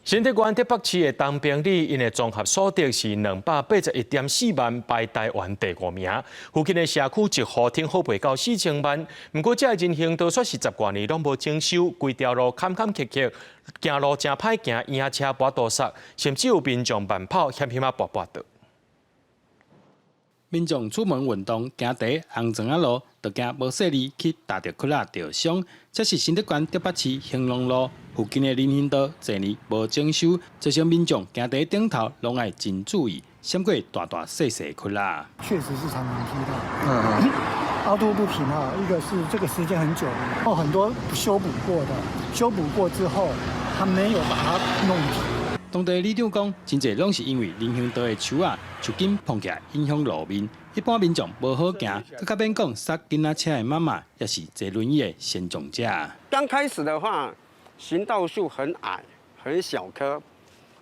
新竹縣竹北市的東平里，𪜶的綜合所得是281.4萬，排台灣第五名。附近的社區一戶天好賣到4000萬，毋過這人行道卻是十外年攏無整修，規條路坎坎坷坷，行路誠歹行，嬰車跋倒捒，甚至有民眾慢跑險險仔跋跋倒。民眾出門運動，行佇紅磚仔路，就驚無細膩去踏著窟仔著傷。這是新竹縣竹北市興隆路附近的人行道，濟年無整修，造成民眾行佇頂頭攏愛真注意，閃過大大細細窟仔。確實是常常踢到。凹凸不平啊，一個是這個時間很久了，然後很多修補過的，修補過之後，他沒有把它弄平。當地里長講，真濟攏是因為人行道的樹仔樹根膨起來影響路面，一般民眾無好行，閣較免講駛囡仔車的媽媽，抑是坐輪椅的身障者。剛開始的話，行道樹很矮，很小棵，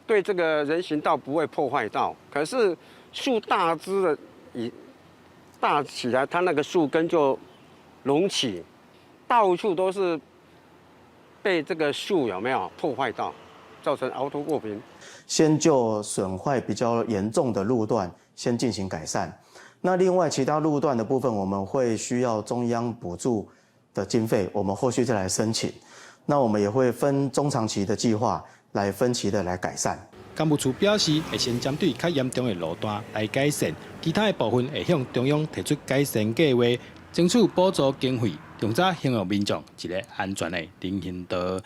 對這個人行道不會破壞到。可是樹大枝的，一大起來，它那個樹根就隆起，到處都是被這個樹有沒有破壞到？造成凹凸不平。先就損壞比較嚴重的路段先進行改善。那另外其他路段的部分，我們會需要中央補助的經費，我們後續再來申請。那我們也會分中長期的計劃來分期的來改善。工務處表示，會先針對較嚴重的路段來改善，其他的部分會向中央提出改善計劃，爭取補助經費，盡早還予民眾一个安全的人行道。